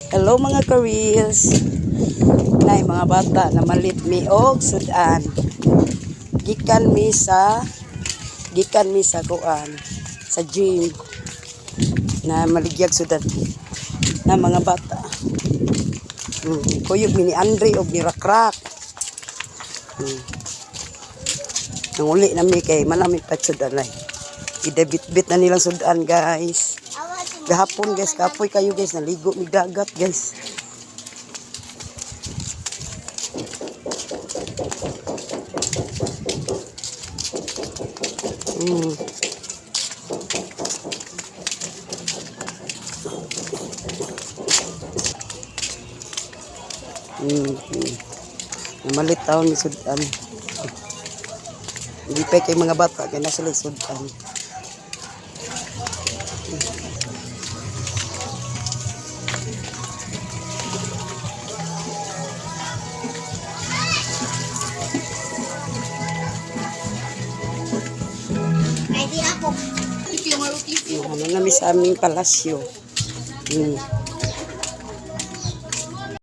Hello, mga ka-reels. Nay mga bata namalit mi og sudan. Gikan mi sa kuan sa gym na maligyag sudan na mga bata. Kuyog mi ni Andre og ni Rakrak. Nanguli na mi kay manami pa sudan ay. Idebit-bit na nilang sudan, guys. Gahapon, guys, kapoy kayo, guys, naligo mi dagat, guys. Namalit taon ni sudan. Hindi pa kay mga bata kay nasa sila sudan. Ay, di ako. Ano na mi sa aming palasyo.